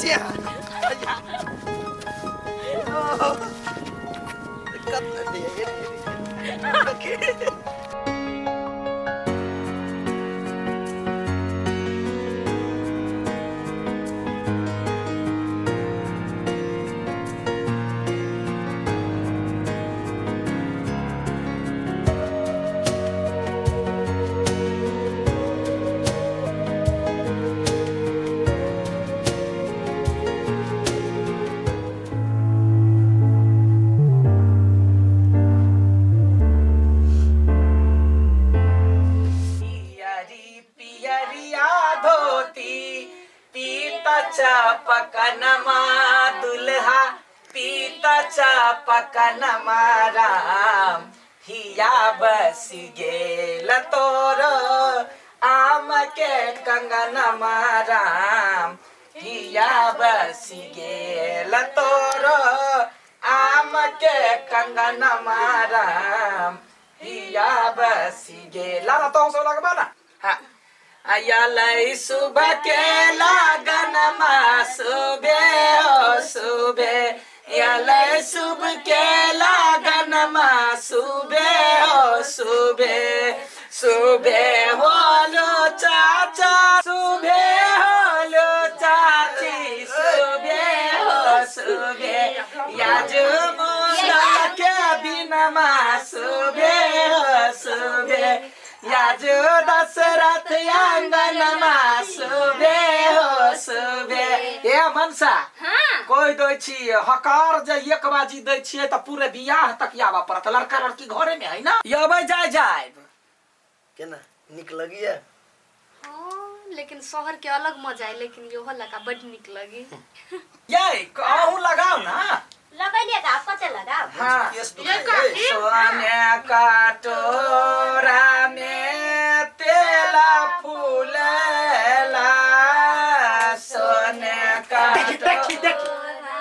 छी अहाँ? अय्या। ओ, दिक्कत नहि है, देखी। पियरी पियरिया धोती पीत चपकनमा दुल्हा पीत चपकनमा राम हिया बस गेल तोर आम के कंगनमा राम हिया बस गेल तोर आम के कंगनमा राम हिया बस गेल ला तो सब लगबा ना। हाँ, अयलै सुबह के लगन मा सुबे हो सुबे, अयलै सुबह के लगन मा सुबे हो सुबे, सुबे होलो चाचा सुबे होलो चाची सुबे हो सुबे, याजु मुंडा के बिनमा सुबे हो सुबे, याजु दशरथ आंगनमा सुबे हो सुबे। ए मनसा, हाँ। कोई दै छी हकार जे 1 बाजी दै छियै त पूरे बियाह तक आबऽ पड़त, लड़का लड़की घरे में है ना। यबै जाय जायब। केना नीक लगिया? हाँ, लेकिन शहर के अलग मजा है, लेकिन यो लगा बड नीक लगी। ये कहूं लगाओ ना। लगैलिए का कते लगाओ? हाँ। केस ये दुखाइ का- है। सोने कटोरा में तेला फूलेला, सोने देखी देखी देखी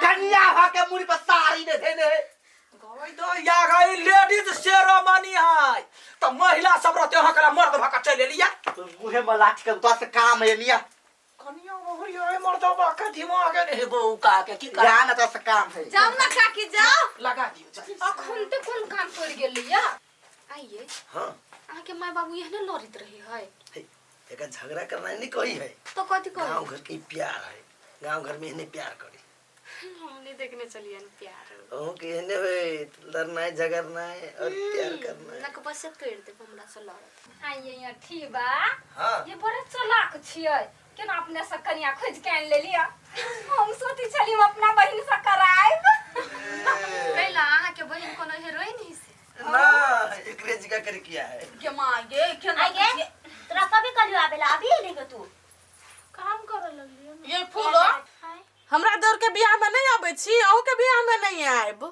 कन्या भ के मुड़ी पर साड़ी ने धेने है। गई दो या गई लेडीज सेरेमनी है त महिला सब रहते हकला मर्द भका चल एलिया। तो मुहे में लाठी के उतर से काम है निया। कनिया बहुरी है मर्द भका दिमाग नहीं बहू का के की कर? या ना तो से काम है। जाओ ना काकी जाओ। लगा दियो जा। अखन ते कोन काम पड़ गेली या? आइए। हाँ। अहाँ के माय बाबू एहने लड़ित रही है। हे, एका झगड़ा करना नहीं कोई है। तो कथी कही? गांव घर के प्यार है, गांव घर में एहने प्यार करी। हम नहीं देखने चलिए प्यार। अहूँ के एहने होए, लड़ना है, झगड़ना है और प्यार करना है। नक बस तोड़ दे हमरा से लड़त। आइए यहाँ ठीक बा। हाँ। ये बड़े चालाक छियै, केना अपने से कनिया खोज के आनि लेलियै। हम सोचै छली हम अपना बहिन से करायब। कैला अहाँ के बहिन कोनो हीरोइन ही से? ना, एकरे जिका करे किया है। के मां गे, केना आइ गे, तोरा कभी कहलियो आबेला, अभी एली गो तू? काम करे लगलियो ना। ये फूलो, हाय। हमरा दौर के बियाह में नहीं आबै छी, अहूँ के बियाह में नहीं आयब।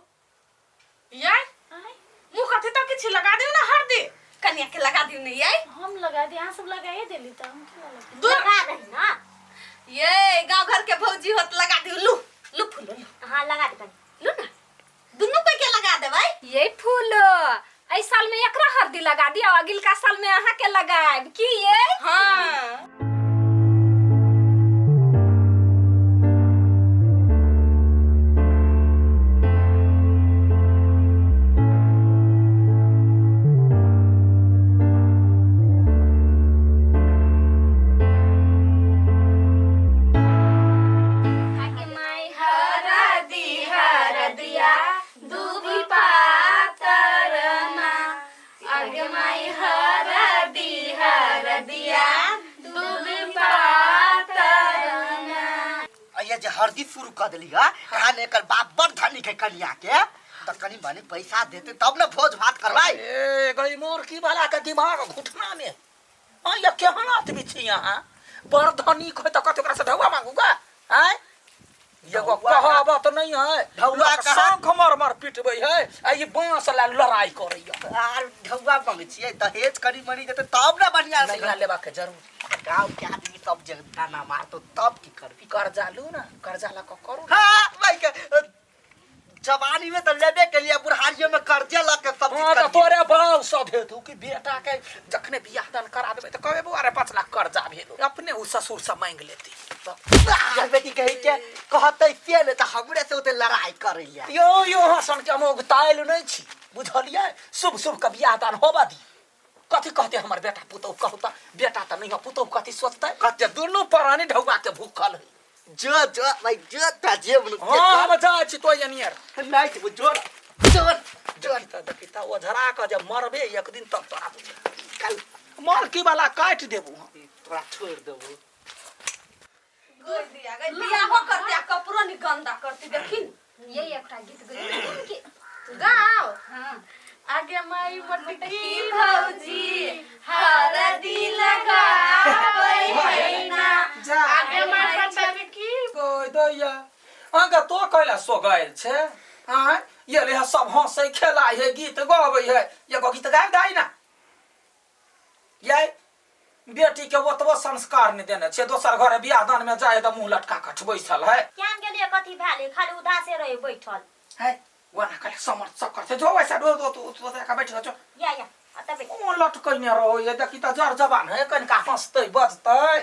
ये? आय। मुँह कथी तक किछु लगा दियौ ना हरदी। कनिया के लगा दियौ ने ये? हम लगा दी, अहाँ सब लगाइए देली त हम केना लगा? दूर। लगा दही ना। ये गांव घर के भौजी होत लगा दियौ, लू, लू फूलो, लू। हाँ, लगा दे कनी। लू ना। दुनू पे के लगा देबै? ये फूलो, एहि साल में एकरा हरदी लगा दियौ, अगिलका साल में अहाँ के लगायब की ये? हाँ। ये जे हरदी शुरू कर देली हा, कहा ने एकर बाप बड़ धनी के कनिया के, त कनी मनी पैसा देते तब न भोज भात करवाई। ए गई मोर की वाला के दिमाग घुटना में। आ ये केहन आदमी छी यहाँ? बड़ धनी है त कथि ओकरा से ढौआ मांगूगा? आय? एगो ढौआ कहावत नहीं है, ढौआ लोक कहाँ? शंख मर मर पिटबै है, आ ई बांस ला लड़ाई करैया। आर ढौआ मांगै छियै, दहेज कनी मनी देते तब न बढ़िया से नहीं लेबा के जरूर। गांव के आदमी सब जे ताना मारतो तब की करबी? कर्जा लू ना, कर्जा ला क करू ना। हाँ, भाई के, जवानी में तो लेबे के लिए, बुढ़ारियों में कर्जे ल के सब चीज हाँ, तो करिए। तोरे बाप सधे तू कि बेटा के जखने बियाह दान करा देबे त कहबे बौआ रे 5 लाख कर्जा भेलो, अपने उ ससुर से मांग लेती। बेटी के यही के कहतै से ने तऽ हमरे से ओते लड़ाई करैया। यो यो हसन के हम उगतायल नहीं छी, बुझलियै? शुभ शुभ के बियाह दान होबा दी। कथी कहते हमर बेटा पुतोह? कहू त, बेटा त नहीं है, पुतोह कथी सोचतै? कहते दुनू प्राणी ढौआ के भूखल है। जो जो भाई जो ता जे बनु। हाँ, हम जाइ छी तो एनियर। नहीं जो जो जो देखी त, देखी त, ओझरा के जे मरबे एक दिन तब तोरा बुझ कल मलकी वाला काटि देबू हम। तोरा छोड़ देबू। बियाहो करते आ कपड़ो नि गंदा करते, देखी न। ये एकटा गीत गई कि गाओ। हाँ। आगे माई मोटकी भौजी हरदी लगाबै है ना। आगे माई मोटकी कोई दैया अहाँके तो कैला सोगैल छै? आँय, ये ले सब हंसै खेलाइ है, गीत गबै है, एगो गीत गाबि दाइ ना। ये बेटी के ओतबो संस्कार नहि देने छै, दोसर घरे बियाह दान में जाय तऽ मुँह लटका कऽ बैसल है। केहन गेलियै, कथी भेलै? खाली उदासे रहे बैठल। है वना कहले समर्थ सब करते जो वैसा डो दो तू तू का बैठ जो। या या अतऽ बैठ। ओ लटकैने रहो, ये देखी तऽ जर जवान है, कनिका हंसतै बजतै।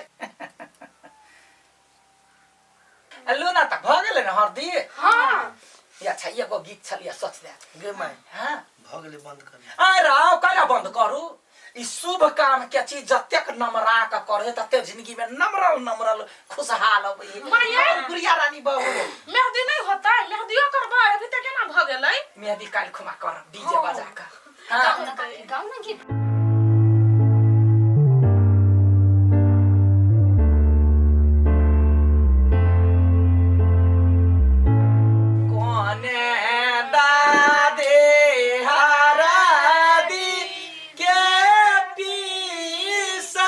लू ना तऽ भऽ गेलै ने हरदी? हाँ। अच्छा, एगो गीत छलियै सोचने। गे my. हाँ। भऽ गेलै, बंद कर। आय राव, कैला बंद करू? ई शुभ काम के चीज जतेक नमरा के करे तते जिंदगी में नमरल नमरल खुशहाल अबै। माया। गुड़िया रानी बहू। मेहंदी नहीं होता? मेहंदियो करबै, अभी तक केना भ गेलै? मेहंदी काल्हि खुमा करब डीजे बजा के। हाँ। गाउ ना काकी, गाउ ना गीत। कोने दादे हरादी के पीसाला,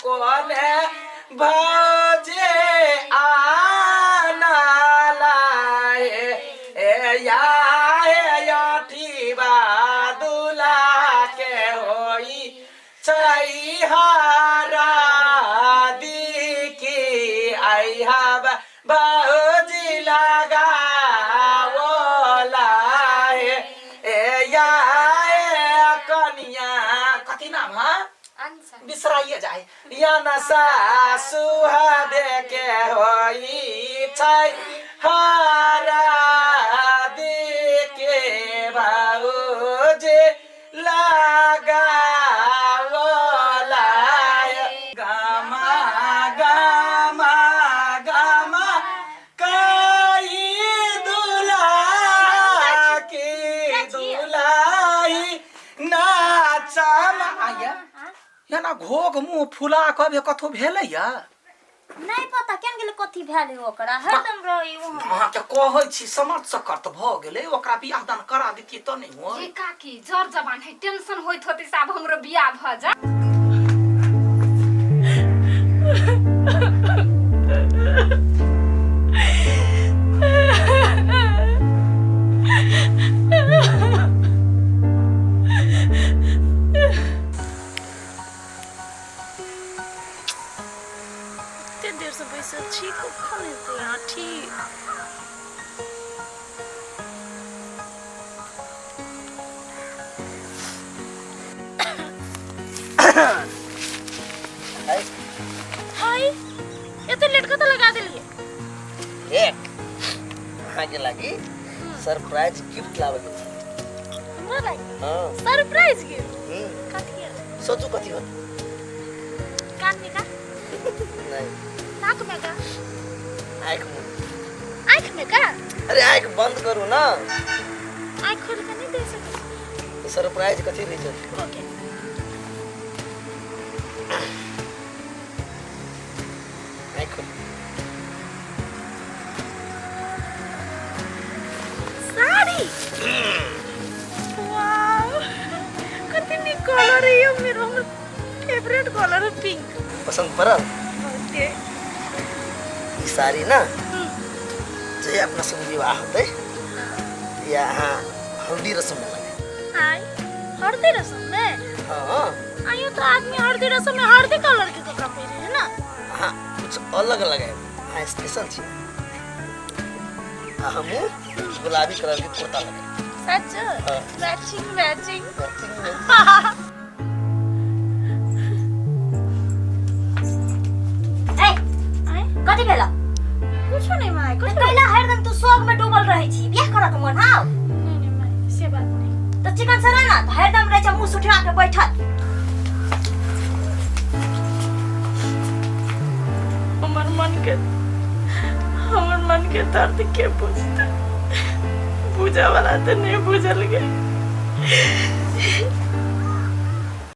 कोने भजे आनाला ए या हे दुला के होई छै हरादी की आइहा बाबूजी लगावला हे ए या ए कनिया कथी नाम है? अंशा। बिसराइए जाए। या न सासु दे के होई छै हरादी के बाबूजी लगावला। गामा गामा गामा कई दुला की दुलाई नाचम आया या ना घोघ मुंह फुला कऽ बे कथो भेलैया? नहीं पता केहन गेलै, कथी भेलै ओकरा, हरदम रहे वहाँ। अहाँके कहै छी समझ सकर तऽ भऽ गेलै, ओकरा बियाह दान करा दितियै तऽ नहि होय। ये काकी जर जवान है, टेंशन होइत होते से आब हमरो बियाह भ जा। कते देर से बैसल छी, कखन एतै अहाँ? ठीक। हाय, एते लेट कतऽ लगा देलियै? एक अहाँके लागी सरप्राइज गिफ्ट लाबै के छै। हमरा लागी? हाँ। Surprise gift? हम्म। कथी है? सोचू कथी होत। कान में का? नहीं। नाक में का? आँख में। आँख में का? अरे आँख बंद करू ना। आँख खोल के नहीं दे सकै? तो सरप्राइज कथी रही छै? ओके। आँख खोल। साड़ी, वाओ, कते नीक कलर है यो, मेरो हमर फेवरेट कलर है पिंक। पसंद पड़ल? बहुते। ई साड़ी ना जे अपना सब विवाह होतै या अहाँ हल्दी रस्म में लगे। आय, हल्दी रस्म में? हाँ। आयो तो आदमी हल्दी रस्म में हल्दी कलर के कपड़ा पहिरे है ना? अहाँ कुछ अलग लगाए, अहाँ स्पेशल छी। आ हमहूँ गुलाबी कलर के कुर्ता लगाए। सच? हाँ। Matching matching. Matching. ए, आय। कथी कथी भेला? कुछो नहीं माय, तऽ कुछो कैला हरदम तू शोक में डूबल रहै छी? बियाह करऽ के मन हाउ? नहीं नहीं माय, से बात नहीं। तऽ चिकन से रह ना, तऽ हरदम रहै छै मुँह सुठिया के बैठल। हमर मन के, हमर मन के दर्द के बुझते? बुझे वाला तो नहीं बुझल गए।